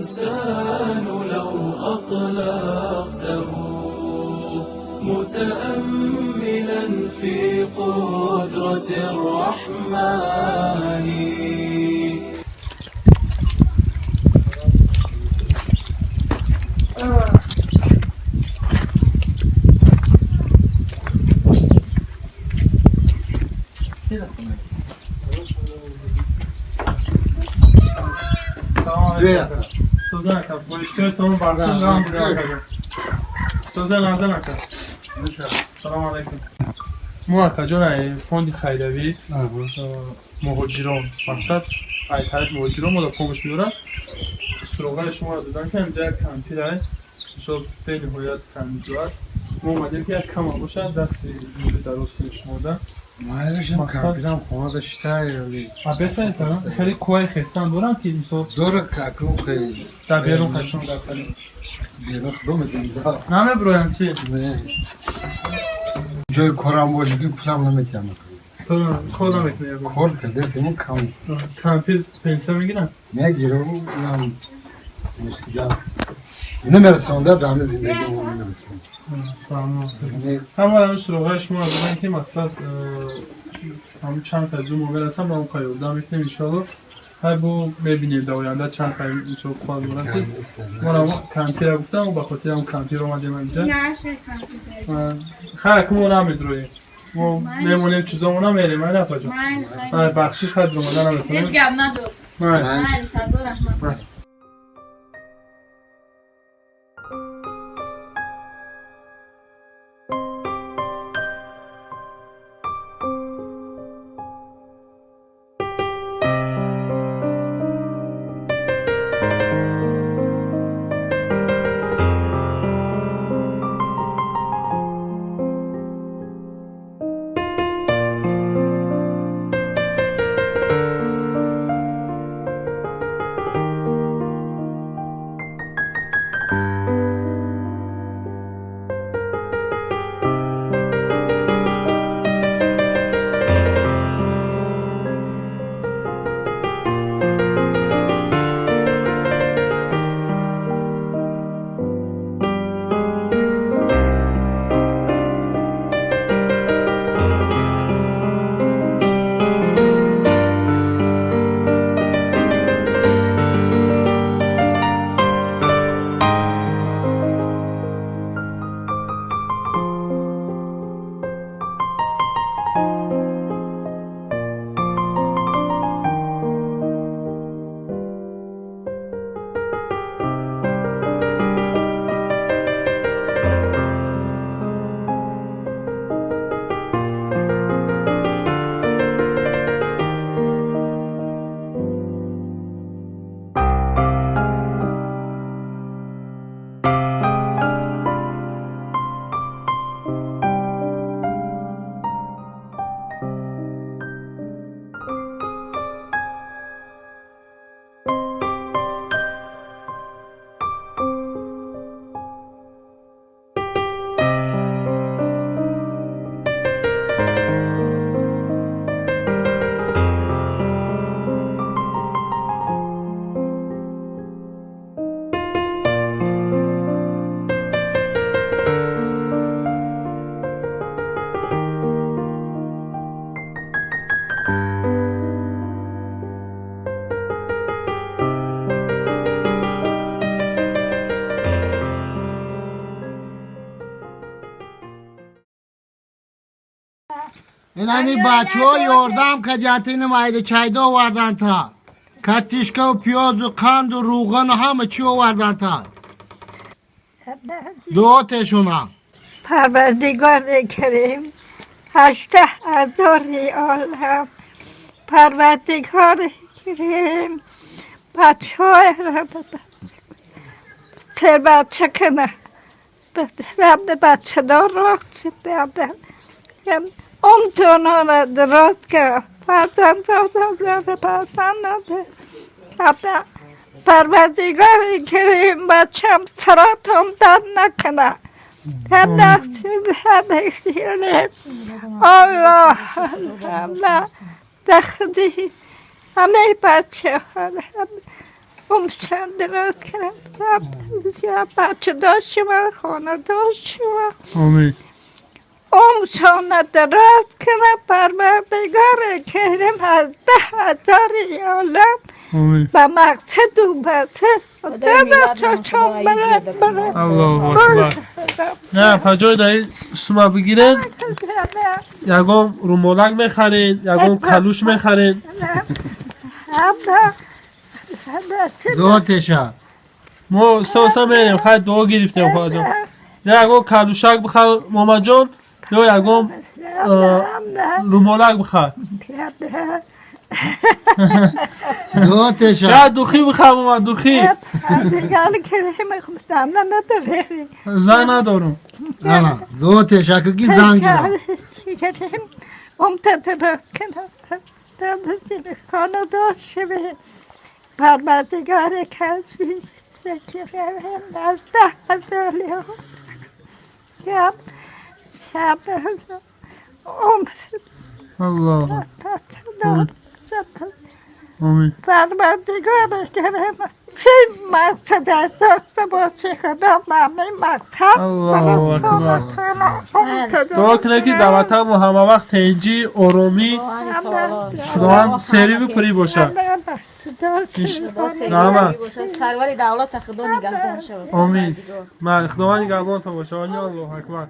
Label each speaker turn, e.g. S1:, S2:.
S1: الإنسان لو أطلقته، متأملا في قدرة الرحمن.
S2: Салом алейкум. Сӯзан ака, бо иштиётон бахшиш ғам буда, акаҷон. Сӯзан азан ака. Салом алейкум. Мо, акаҷон, ай фонди хайравӣ муҳоҷирон, мақсад ай тарафи муҳоҷирон мода помощь меорад. Суроғаи шуморо додан, ки ҳамҷа як кампир ай, мисол, бениҳоят камбизоат. Мо омадем, ки як кама бошад, дасти нури дароз кунем шумода.
S3: Майлашам.
S2: Мақсад?
S3: Кампирам хонада шитай.
S2: А бетаистан хеле қувваи хестан дорам, ки мисол
S3: Дора какрум хеле.
S2: Дар берун қачон гафтани.
S3: Берун худо медонад.
S2: Намеброям чи?
S3: Ҷои корам боше, ки пулам наметиҳам.
S2: Кор намекунӣ?
S3: Кор кардесем, кам.
S2: Кампир пенсия мегирам?
S3: Мегирам, инам мустига намерасонда, дар зиндагӣ намерасонда.
S2: Ҳама ҳамин суроғаи шуморо додан, ки мақсад ҳамин чанд та зум мерасам, ба он қа ёрдам мекунем, иншоалло. Ҳай, бо мебинем дар оянда чанд қа мисол қувват мерасид. Мо кампира гуфтам, ба хотири ҳам кампир омадем инҷа. Хайр, ку мо намедроем, мо мемонем, чизомона мерем. Ай, нафаҷон, ай, бахшиш, хайр, омада наметонем.
S4: Ҳеҷ гап надор.
S2: Май.
S4: Ҳазор раҳмат.
S3: Ин ҳами бачаҳо ёрдам кардият, ин майда чайда овардан, та картишкаву пиёзу қанду рӯғану ҳама чӣ овардан, та дуо тешонам.
S5: Парвардигор карим, 18,000 олам, Парвардигор карим, бачаҳои се бача кана бачадор умтонона дароз ка фарзанд, фарзанд. Парвардигори карим, бачам саратон дад накана. Аллоҳ, Аллоҳ, дахди ҳамаи бачаҳо. عمرشان دراز کنم. بچه داشت شما، خانه داشت شما.
S2: آمین.
S5: عمرشان دراز کنم. پروردگار کریم از 10,000 عالم
S2: آمین.
S5: به مقصد و بسه
S4: خدای میلاد
S5: چشم
S4: خدای
S5: برد
S4: زیاده
S5: برد.
S2: الله اکبر. نه پجای دایی سوما بگیرن، یگام رومالک میخرین، یگام کلوش میخرین.
S3: دو تشا.
S2: ما ساسا میریم، خیلی دعا گرفتیم خدا جان. یگام کلوشک بخر ماما جان یا یگام رومالک بخر.
S3: دو تشا.
S2: یا دوخی بخر ماما، دوخی. زن ندارم.
S3: آنا دو تشا که کی زنگ گیرم.
S5: پروردگار کسی از 10,000 شب عمر.
S2: الله. آمین.
S5: پروردگار کرم چه مقصد داشته باشه، خدا همه مقصد.
S2: الله اکبر. دعا کنه که در وطن ما همه وقت تنجی، آرامی، خداوند سری بپری باشه. نعمت.
S4: سرور دولت خدا نگهدار شود.
S2: آمین. من خداوند نگهبان تو باشه. آمین. الله اکبر.